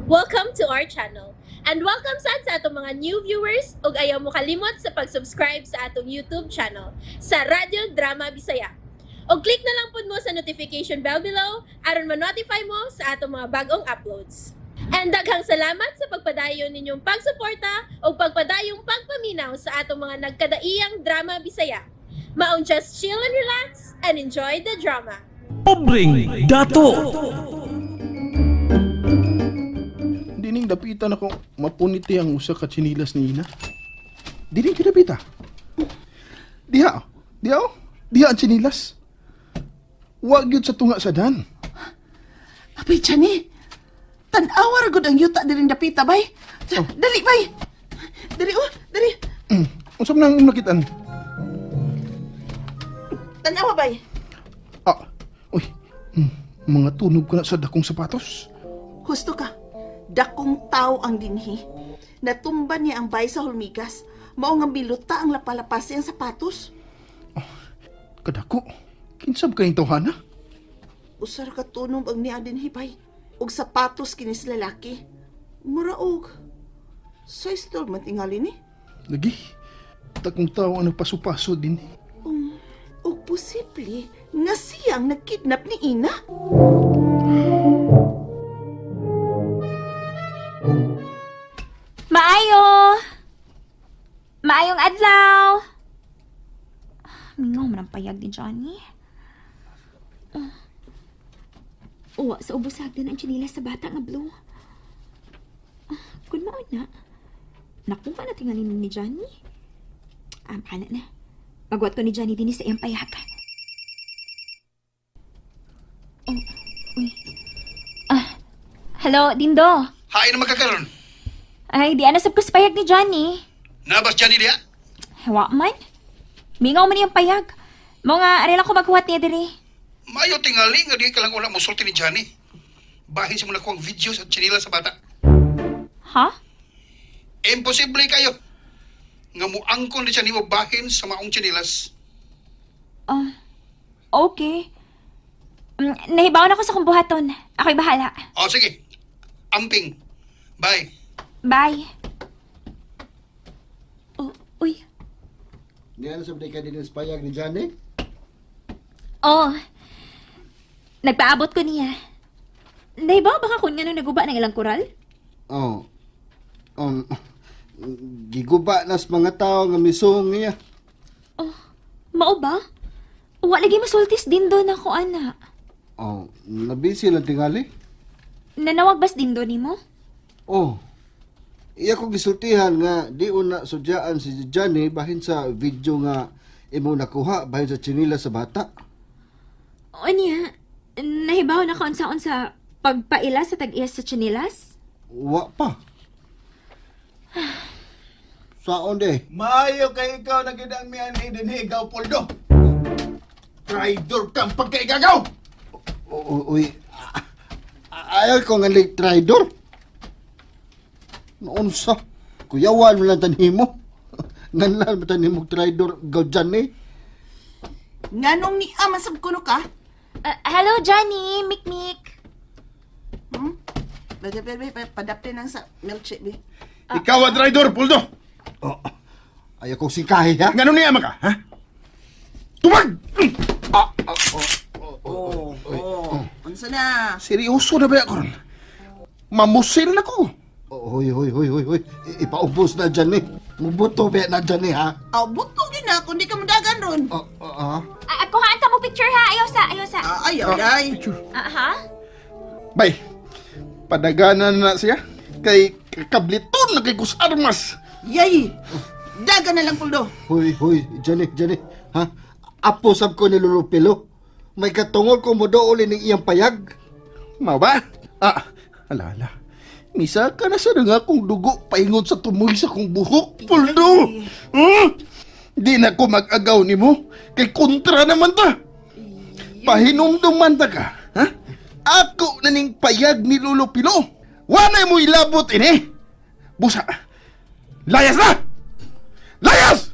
Welcome to our channel. And welcome sad sa atong mga new viewers ug ayaw mo kalimot sa pag-subscribe sa atong YouTube channel sa Radyo Drama Bisaya. Og click na lang pud mo sa notification bell below aron ma-notify mo sa atong mga bagong uploads. And daghang salamat sa pagpadayon ninyong pagsuporta ug pagpadayong pagpaminaw sa atong mga nagkadaiyang drama Bisaya. Maong just chill and relax and enjoy the drama. Pobreng Dato. Dining dapitan ako mapuniti ang usa ka tsinilas ni Ina. Dining gyud dapita. Diha. Oh. Diha. Oh. Diha ang tsinilas. Wa gyud sa tunga sa dan. Abay, Johnny. Tan-awa ra gud ang yuta diring dapita, bay. Dali, bay. Dali, oh, dali. Unsa man ang nakitaan? Tan-awa, bay. Ah, uy. Mga tunog ko na sa dakong sapatos. Husto ka. Dakong tao ang dinhi. Natumba niya ang bay sa hulmigas. Mao nga biluta ang lapalapas iyang sapatos. Kadako. Kinsa ba kayong tawhana? Usar ka tunog ang niya dinhi, bay. Og sapatos kini sa lalaki. Mura og size 12 man tingali ni. Lagi. Dakong tao ang nagpasupaso din. Og posible nga siya ang nagkidnap ni Ina. Maayo! Maayong adlaw! Mingaw man ang payag ni Johnny. Ah. Uwa sa ubos hagdan ang tsinilas sa bata nga blue. Ah, kun mao na. Nakuha na tingali ni Johnny. Ah, bahala na. Magwat ko ni Johnny din sa iyang payag. Oh, uy. Ah, hello, Dindo. Hain na magkakaroon. Ay, di ana sab ko sa payag ni Johnny. Nabas dyan niya? Wa man. Mingaw man iyang payag. Mo nga, ari lang ko maghuwat niya diri. Mayo tingali nga di ka lang wala musulti ni Johnny. Bahin sa muna ko ang video sa chinila sa bata. Ha? Imposible kayo. Nga muangkon di siya nimo bahin sa maong chinilas. Ah, okay. Nahibaw na ko sa kong buhaton. Ako'y bahala. O sige. Amping. Bye. Bye. Oh, uy. Di ano sa ka din sa payag ni Johnny? Oh. Nagpaabot ko niya. Nahibaw baka kung ngano naguba ng ilang koral? Oh. Giguba nas mga tao nga misong niya. Oh, mao ba? Wa lagi masultis din doon ako, ana. Oh, nabisi lang tingali. Nanawag bas din doon nimo? Oh. Iya ko gisultihan nga di una sudyaan si Johnny bahin sa video nga imo nakuha bahin sa tsinila sa bata. O niya, nahibaw na ka unsaon sa pagpaila sa tag-iya sa tsinilas? Wa pa. Saon de? Maayo kay ikaw na gid ang mian dinhi gaw poldo. Traidor kang pagkaigagaw. Uy, ayaw ko nga like traidor. Noon sa, kuyawan mo lang tanhimo. Nganlan mo tanhimo traidor gaw Johnny. Nganong ni man sab kuno ka? Ah, hello, Johnny! Mikmik! Hmm? Bebe, bebe, padapte nang sa milkshake, be. Ikaw ang traidor, Poldo. Oh, ayaw kong sikahi ha. Ngano niya maka, ha? Tumag! Oh, oh. Unsa na? Seryoso na ba ako ron? Mamusil na ko. Oh, hoy, hoy, hoy, hoy, hoy. Ipaubos na dyan eh. Mubuto ba na dyan eh, ha? Aw, buto gyud na kung di ka mudagan ron. Oh, oh, ah. Ah, kuhaan ta mo picture ha! Ayaw sa, ayaw sa. Ah, ayaw, day. Ah, ha? Bay, padaganan na siya. Kay kabliton na kay Kus Armas. Yay! Dagan na lang, Puldo. Hoy, hoy, Johnny, Johnny. Ha? Apo sab ko ni Lolo Pilo. May katungol ko mo dool ning iyang payag. Mao ba? Ah, ala, ala. Misa ka na sa nga akong dugo paingon sa tumoy sa kong buhok, Puldo. Di na ko mag-agaw nimo. Kay kontra naman ta. Pahinumdum man ta ka. Ha? Ako na ning payag ni Lolo Pilo. Wanay mo ilabot ini. Busa. Layas na! Layas!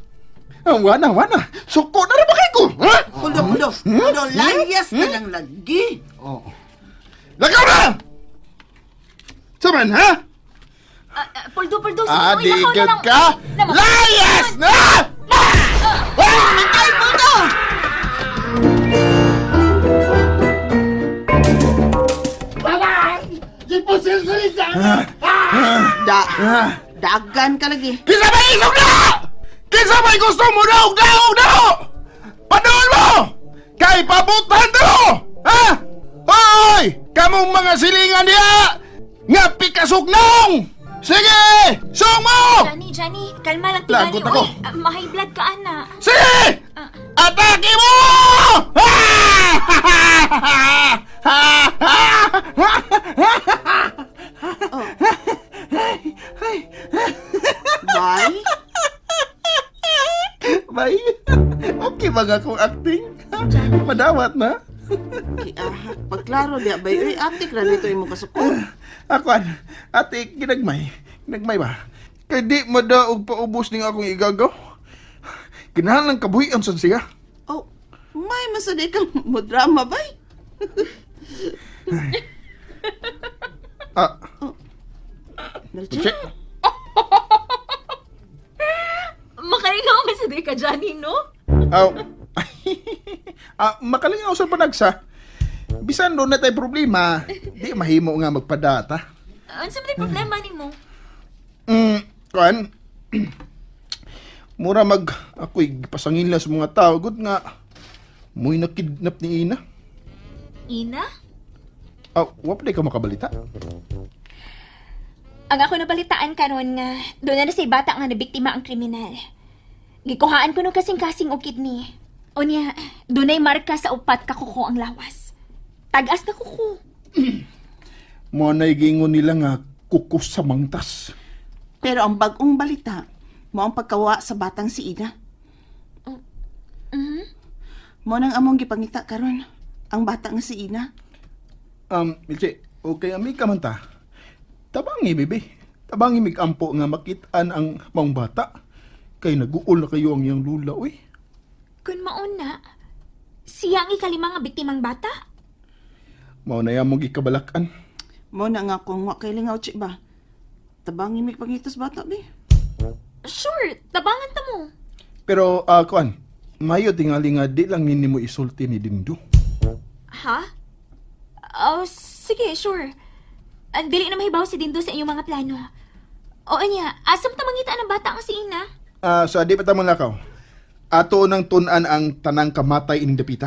Ah, wana, wana. Suko na rin ba kayo ko? Ha? Puldo, Puldo. Puldo, layas na lang lagi. Oh. Lakaw na! So, Saman ha? Ah, ah, Poldo, Poldo, sige, Ah, uy, di lakaw na gyud lang. ka. Naman- Layas na! Ay, Poldo! Da, dagan ka lagi. Kinsa may isog na? Kinsa may gusto mo daog daog daog? Padool mo! Kay pabutan to! Ha? Hoy! Kamong mga silingan diha! Nga pikasok nong! Sige! Song mo! Johnny, Johnny, kalma lang tingali. Lagot ako. Uy, ah, ma-high blood ka, ana. Sige! Atake mo! Bye. Bay, okay ba nga akong acting? Madawat na. Kiahak, pagklaro diya bay. Uy, atik ra dito imong kasukon. Akuan, ate, ginagmay. Ginagmay ba? Kay di madaog paubos ning akong igagaw. Kinahanglan kabuhian sad siya. Oh, may masaday ka mo drama bay. Ah, Melchie? check. Makalingaw man sa ka, Johnny, no? Aw. Ah, makalingaw sa panagsa. Bisan doon na tayo problema, di mahimo nga magpadata. Ano sa may problema nimo? Kuan. Mura mag ako'y pasangila sa mga tao gud nga mo'y nakidnap ni Ina. Ina? Aw, wa pa di ka makabalita. Ang ako nabalitaan karon nga doon na say bata nga nabiktima ang kriminal. Gikuhaan ko no kasing-kasing og kidney. Unya, dunay marka sa upat ka kuko ang lawas. Tag-as na kuko. Mo na'y giingon nila nga kukus sa mangtas. Pero ang bagong balita, mo ang pagkawa sa batang si Ina. Mo nang among gipangita karon ang bata nga si Ina. Milche, okay, ami ka man ta. Tabangi, bebe. Tabangi mig-ampo nga makitaan ang maong bata. Kay naguol na kayo ang iyang lula, uy. Kun mauna, siya ang ikalima nga biktimang bata? Mao na mong gikabalakan. Mo na nga kung wa kay lingaw chi ba. Tabangi mig pangita sa bata bi. Sure, tabangan ta mo. Pero, kuan, mayo tingali nga di lang nini mo isulti ni Dindo. Ha? Oh, sige, sure. Ang dili na mahibaw si Dindo sa inyong mga plano. Oo niya, asam ta mangita ng bata ang si Ina. Ah, sa di pa ta lakaw. Ato nang tun-an ang tanang kamatay ining dapita.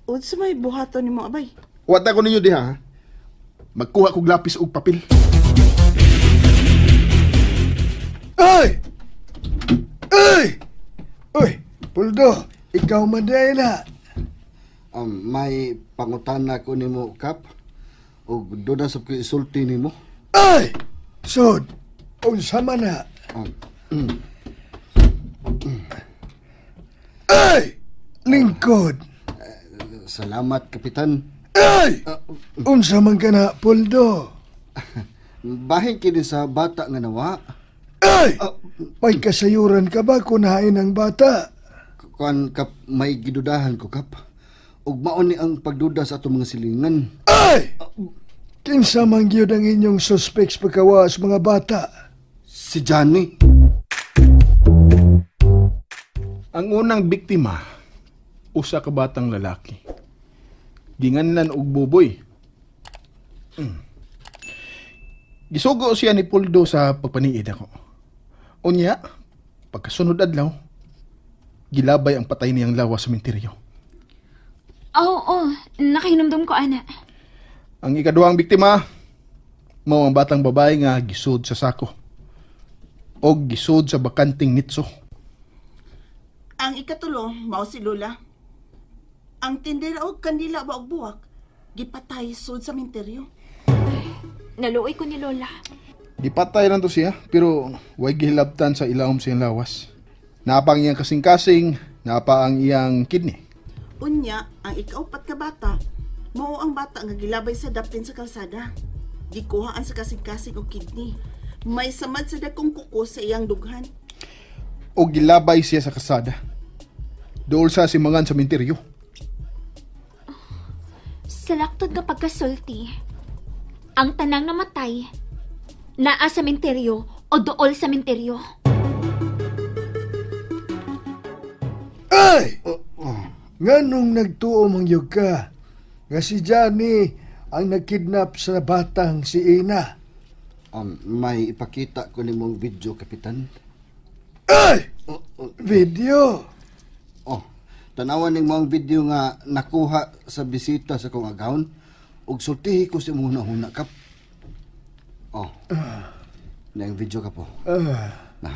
Unsa may buhaton nimo abay? Wata ko ninyo diha. Ha? Magkuha kog lapis ug papel. Ay! Ay! Uy, Puldo, ikaw man dahil na. May pangutana ko nimo Kap. Ug doon na sa ko isulti nimo. Ay! Sod, unsa man na? Ay! Lingkod. Salamat kapitan. Ay! Unsa man ka na, Puldo? Bahin kini sa bata nga nawa. Ay! May kasayuran ka ba kung hain ang bata? Kuan Kap, may gidudahan ko Kap. Ug mao ni ang pagduda sa atong mga silingan. Ay! Kinsa man gyud ang inyong suspects pagkawa sa mga bata? Si Johnny. Ang unang biktima, usa ka batang lalaki. Ginganlan og buboy. Gisugo siya ni Puldo sa pagpaniid ako. Unya, pagkasunod adlaw, gilabay ang patay niyang lawas sa menteryo. Oo, oh, nakahinumdum ko, ana. Ang ikaduhang biktima, mao ang batang babae nga gisud sa sako o gisud sa bakanting nitso. Ang ikatulo, mao si Lola. Ang tindera og kandila ba og buwak, gipatay sud sa minteryo. Naluoy ko ni Lola. Gipatay lang to siya, pero way gihilabtan sa ilawom siyang lawas. Napa ang iyang kasing-kasing, napa ang iyang kidney. Unya, ang ikaupat ka bata, mao ang bata nga gilabay sa dapin sa kalsada. Gikuhaan sa kasing-kasing og kidney. May samad sa dakong kuko sa iyang dughan. O gilabay siya sa kasada. Dool sa simangan sa minteryo. Sa laktod nga pagkasulti, Ang tanang namatay, naa sa menteryo o dool sa menteryo. Ay! Nganong nagtuo mang yug ka nga si Johnny ang nagkidnap sa batang si Ina. May ipakita ko nimong video, Kapitan. Ay! Video! Oh, tanawan nimo ang video nga nakuha sa bisita sa kong agawon ug sultihi ko sa imong hunahuna kap. Oh. Na ang video ka po. Ah, Na.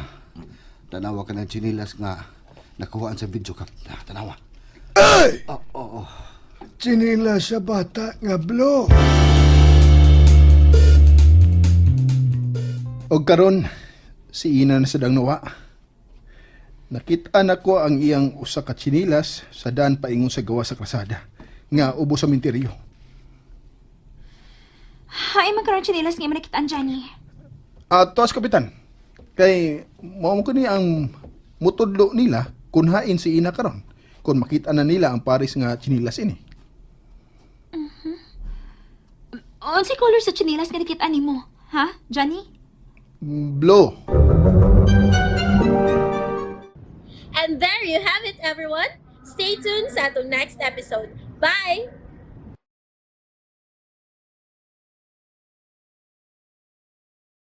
Tanawa ka ng tsinilas nga nakuhaan sa video kap. Na, tanawa. ay! Oh, oh, oh. Tsinila sa bata nga blue. Og karon si Ina na sa dangnawa. Nakita nako ang iyang usa ka tsinilas sa daan paingon sa gawa sa krasada nga ubo sa minteryo. Hay, magkaroon chinilas nga nakitaan, Johnny. Tuas kapitan. Kay mao mo kini ang mutudlo nila kun hain si Ina karon. Kung makita na nila ang pares nga tsinilas ini. Unsay color sa chinilas nga nakitaan nimo? Ha, Johnny? Blue. And there you have it, everyone. Stay tuned sa atong next episode. Bye!